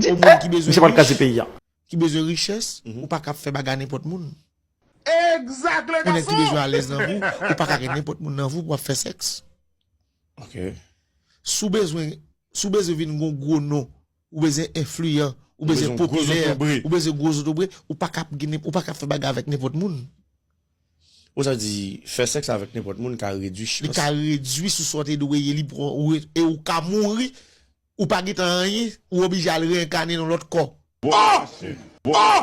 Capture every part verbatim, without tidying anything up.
O moun ki bezwen rich, ki bezwen richès, ou pa ka ap fè bagay nenpòt moun. Egzak, le gason. Ou nèg ki bezwen alèz nan vi w, ou pa ka gen nenpòt moun nan vi w pou w ap fè sèks. Si w bezwen, si w bezwen vin gon gwo non, ou bezwen enfliyan, ou bezwen popilè, ou bezwen gwo zotobre, ou pa ka ap gen, ou pa ka ap fè bagay avèk nenpòt moun. Ou sa di, fè sèks avèk nenpòt moun ka redwi chans. Li ka redwi sou sa w te dwe ye, li pran, ou, e ou ka mouri, ou pa gentan anyen, ou oblije al reyènkane nan lòt kò.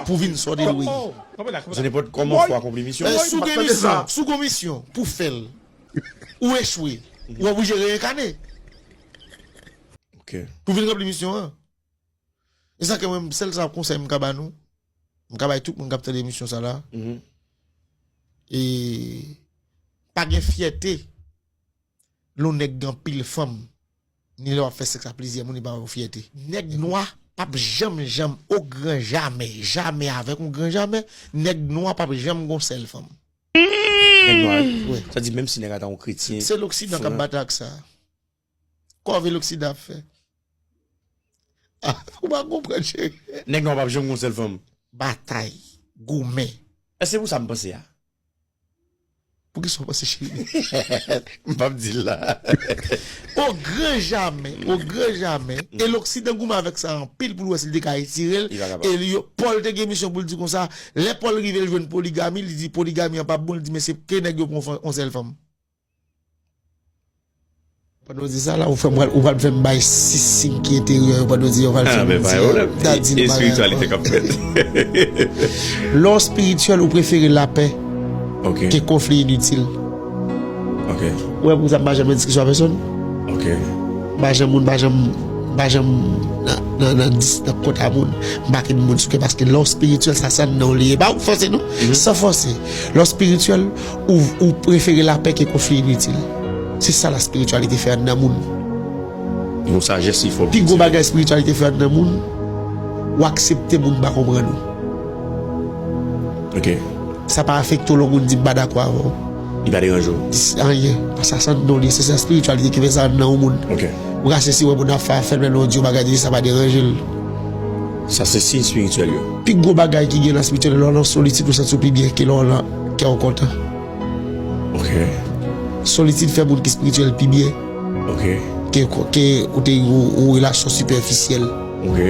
Pou vin sa w te dwe ye. Se nenpòt kòman fò akonpli misyon. Si w gen misyon, si w gen misyon pou fè l, ou echwe, ou oblije reyènkane. Pou vin ranpli misyon an. E sa ke mwen, sèl sa konsèy m ka ba nou, m ka bay tout moun k ap tande emisyon sa la. E pa gen fyète lè w nèg gen anpil fanm, ni lè w ap fè sèks ak plizyè moun, li pa yon fyète. Nèg nwa p ap janm, janm, o gran jamè, jamè avèk yon gran jamè, nèg nwa p ap janm gon sèl fanm. Nèg nwa, wi. Sa di menm si nèg ata yon kretyen. Se loksidan k ap batay ak sa. Kòve loksidan ap fè. Ah, ou pa konprann, cheri. Nèg nwa p ap janm gon sèl fanm. Batay, goumen. Èske se pou sa m panse a? Poukisa w panse, cheri? M p ap di l la. O gran jamè, o gran jamè. E loksidan goumen avèk sa anpil pou l wè si l te ka etire l. E li, Pòl te gen misyon pou l di konsa, lè Pòl rive l jwenn poligami, li di poligami an p ap bon, li di men se ke nèg yo pran yon sèl fanm. Pandan w di sa la, ou fè m, ou pral fè m bay sis siy ki enteryè yo pandan w di yo pral fè m di, ta di l bagay. Espirityalite k ap fèt. Lè w espirityèl, ou prefere lapè ke konfli initil. Ou wè poukisa m pa janm nan diskisyon a pèsonn? M pa janm moun, m pa janm, m pa janm nan, nan, nan dis, nan kont a moun. M pa kin moun sou kè paske lè w espirityèl, sa, sa nan w li ye. Pa ou fòse non, san fòse. Lè w espirityèl, ou, ou prefere lapè ke konfli initil. Se sa laspirityalite fè anndan moun. Gon sajès li fò. Pi gwo bagay espirityalite fè anndan moun, ou aksepte moun pa konprann ou. Sa pa afekte w lè yon moun di m pa dakò avè w. Li pa deranje w. Anyen. Paske sa anndan w li ye. Se sa espirityalite ki fè sa anndan yon moun. Ou ka sezi wè moun ap fè afè l, men lè w di yon bagay, li di sa pa deranje l. Sa se siy espirityèl yo. Pi gwo bagay ki gen nan espirityèl, lè w nan solitid, ou santi w pi byen ke lè w nan kè w kontan. Solitid fè moun ki espirityèl pi byen ke, ke ou te gen yon, yon relasyon sipèfisyèl. Lè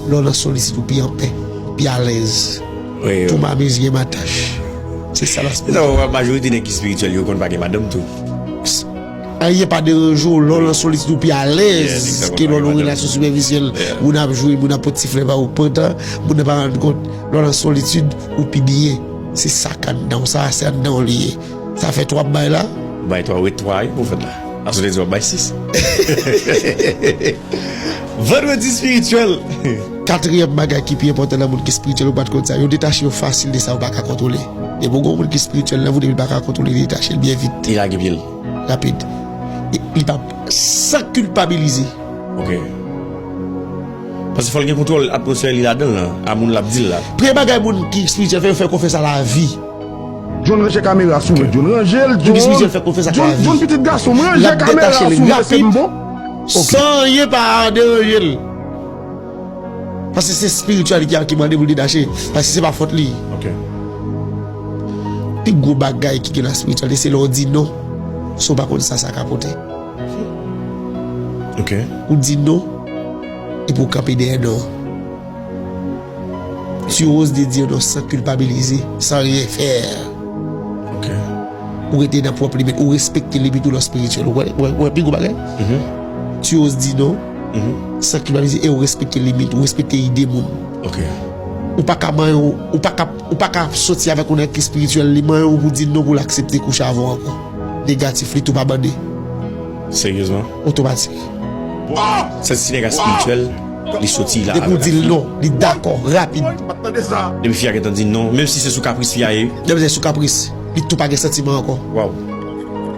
w nan solitid, ou pi anpè, ou pi alèz. Tou ma mezi gen mataj. Se sa laspirityalite. Majorite nèg ki espirityèl yo konn pa gen madanm tou. Anyen pa deranje w, lè w nan solitid ou pi alèz ke lè w nan yon relasyon sipèfisyèl. Moun ap jwe, moun ap pot siflè ba ou pantan, moun nan pa rann kont. Lè w nan solitid, ou pi byen. Se sa k anndan w, sa se anndan w li ye. Sa fè twa m bay la. Bay twa, ret twa wi pou fèt la. Aswè te di w ap bay sis. Vandredi espirityèl. Katriyèm bagay ki pi enpòtan nan moun ki espirityèl, ou pa t konn sa. Yo detache yo fasil de sa yo pa ka kontwole. Depi w gen yon moun ki espirityèl nan vi w, depi l pa ka kontwole, li detache l byen vit. Li lage pye l. Rapid. E li pa, san kilpabilize. Paske fò l gen kontwòl atmosfè li ladan l lan, a moun l ap di l la. Premye bagay moun ki espirityèl fè, yo fè konfyans a lavi. John ranje kamera sou mwen. John ranje l, John. John, pitit gason m, ranje kamera sou mwen, se m bon. San anyen pa deranje l. Paske se espirityalite a ki mande pou l detache. Paske se pa fòt li. Pi gwo bagay ki gen nan espirityalite, se lè w di non, san w pa konn sa sa ka pote. Ou di non, epi w kanpe dèyè non. Tu oses de dire non sans culpabiliser, sans rien faire. Ou rete nan pwòp limit, ou respekte limit ou nan espirityèl. Ou wè, wè, wè pi gwo bagay? Tu oses di non, san kilpabilize, e ou respekte limit, ou respekte ide moun. Ou pa ka manyen, ou pa ka, ou pa ka soti avèk yon nèg ki espirityèl, li manyen ou pou di non pou l aksepte kouche avè w ankò. Negatif, li tou pa bande. Seryezman? Otomatik. Sa se nèg espirityèl, li soti la. Depi w di l non, li dakò, rapid. Depi fi a gentan di non, menm si se sou kapris fi a ye. Depi se sou kapris, li tou pa gen santiman ankò. Waw.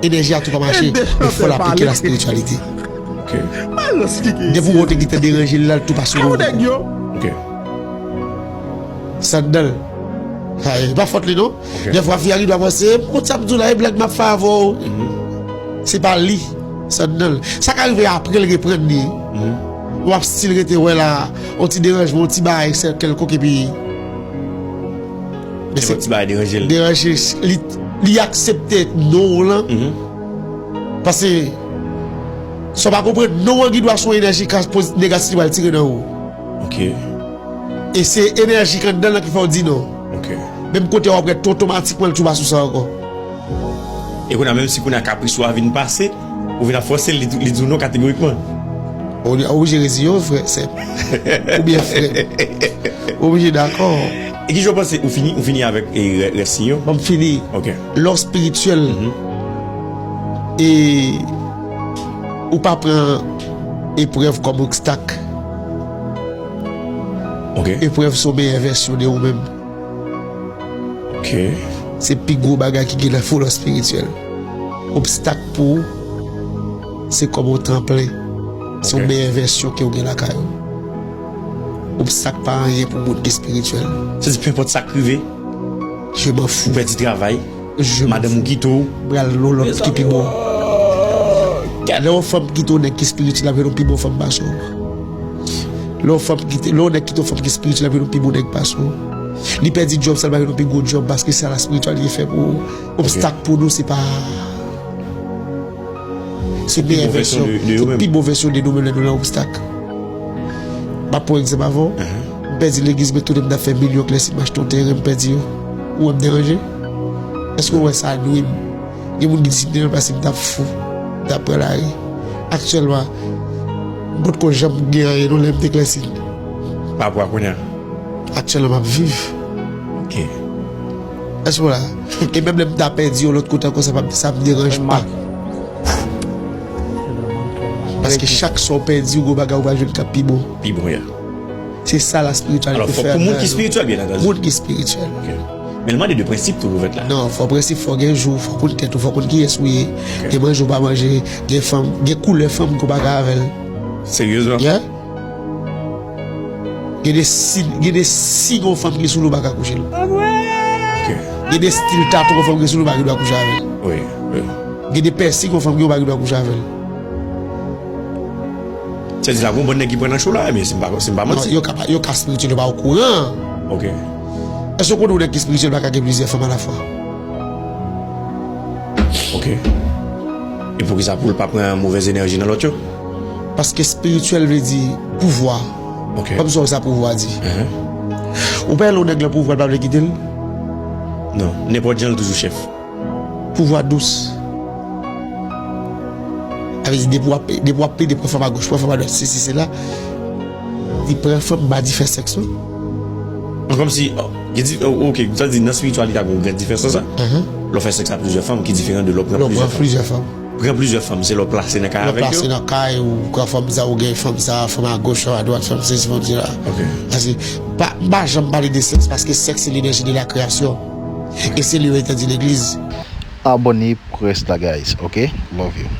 Enèji a tou pa mache, men fò l aplike la espirityalite. Depi w wè w te gentan deranje l la, l tou pa sou non. Sa anndan l. Sa e pa fòt li non. Dèfwa fi a rive avanse, m konn sa m di w la, e blag m ap fè avè w. Se pa li. Sa anndan l. Sa ka rive apre l reprann li. W ap still rete wè la, yon ti deranjman, yon ti bagay, se kèlkonk, epi. Men se yon ti bagay deranje l. Deranje, li, li aksepte non w lan. Mhm. Paske, sa w pa konprann, non w an gen dwa se yon enèji ka poz-, negatif li pral tire nan ou. Ok. E se enèji k anndan l lan ki fè w di non. Ok. Menm kote w ap ret, otomatikman, l tou pa sou sa ankò. E kounye a, menm si kounye a kapris ou a vin pase, ou vin ap fòse l, li, li di w non kategorikman. Ou, ou oblije reziye w, frè, sè. Oubyen frè. Ou oblije dakò. E ki jan w panse ou fini, ou fini avèk, e, rè-, rès siy yo? Ban m fini. Ok. Lè w espirityèl, mhm, e ou pa pran eprèv kòm obstak. Ok. Eprèv se yon meyè vèsyon de ou menm. Ok. Se pi gwo bagay ki gen nan folo espirityèl. Obstak pou ou, se kòm yon tranplen. Se yon, ok, meyè vèsyon ke w gen lakay ou. Obstak pa anyen pou moun ki espirityèl. Se di, penpòt sa k rive, je m'en fous. Ou pèdi travay, je m'en fous. Madanm ou kite w. Pral yon lòt ki pi bon. Lè yon fanm kite yon nèg ki espirityèl, l ap jwenn yon pi bon fanm pase w. Lè yon fanm kite, lè yon nèg kite yon fanm ki espirityèl, l ap jwenn yon pi bon nèg pase w. Li pèdi djòb sa, l ap jwenn yon pi gwo djòb paske se sa la espirityalite fè pou ou. Ok. Obstak pou nou, se pa, se pi meyè vèsyon, se pi bon vèsyon de nou menm lè nou nan obstak. M ap pran egzanp avè w. Mhm. M pèdi legliz, men tounen m t ap fè milyon klèsin, m achte yon teren, m pèdi yo. Ou wè m deranje? Èske w wè sa nwi m? Gen moun ki di si m te nan plas, m t ap fou, m t ap pran lari. Aktyèlman, m potko janm gen anyen non lè m te klèsin. Pa rapò a kounye a. Aktyèlman, m ap viv. Ok. Èske w la? E menm lè m ta pèdi yon lòt kote ankò, sa pa, sa m deranj pa. Paske chak sa w pèdi, yon gwo bagay ou pral jwenn k ap pi bon. Pi bon, ya. Se sa la espirityalite fè. Alò, fòk pou moun ki espirityèl, byen antandi. Moun ki espirityèl. Ok. Men l mande de prensip tou pou fèt la. Non, fò prensip, fò gen jou, fò konn tèt ou, fò konn kiyès ou ye. Ok. Gen manje ou pa manje, gen fanm, gen koulè fanm ke w pa ka avè l. Seryezman? Yeah. Gen de si, gen de si gen yon fanm ki sou li w pa ka kouche l. Ok. Gen de stil tatouaj yon fanm gen sou li w pa gen dwa kouche avè l. Wi, wi. Gen de pèsi yon fanm gen w pa gen dwa kouche avè l. Sa di la, gon bann nèg ki pran nan cho la, men si m pa, si m pa manti. Non, yo ka pa, yo ka espirityèl, yo pa okouran. Ok. Èske w konnen yon nèg ki espirityèl pa ka gen plizyè fanm alafwa? Ok. E poukisa pou l pa pran movèz enèji nan lòt yo? Paske espirityèl vle di pouvwa. Ok. Kòm sa w sa pouvwa di. Mhm. Ou pa wè lè yon nèg lan pouvwa l pa vle kite l? Non, nenpòt jan l toujou chèf. Pouvwa dous. Sa vle di depi w ap, depi w ap plede pran fanm agoch, pran fanm adwat, sesi, sela, li pran fanm, m pa di fè sèks non. Kòmsi, oh, gen di-, oh, ok, sa di nan espirityalite a gen yon gran diferans nan sa. Mhm. Lè w fè sèks a plizyè fanm ki diferan de lè w pran plizyè fanm. Lè w pran plizyè fanm. Pran plizyè fanm, se lè w plase nan kay avèk yo? Lè w plase nan kay, ou pran fanm sa, ou gen fanm sa, fanm agoch, fanm adwat, fanm sesi, fanm sela. Ok. Paske, pa, m pa janm pale de sèks, paske sèks se lenèji de la kreyasyon. E se li yo entèdi legliz. Abòne pou rès la, guys, ok? Love you.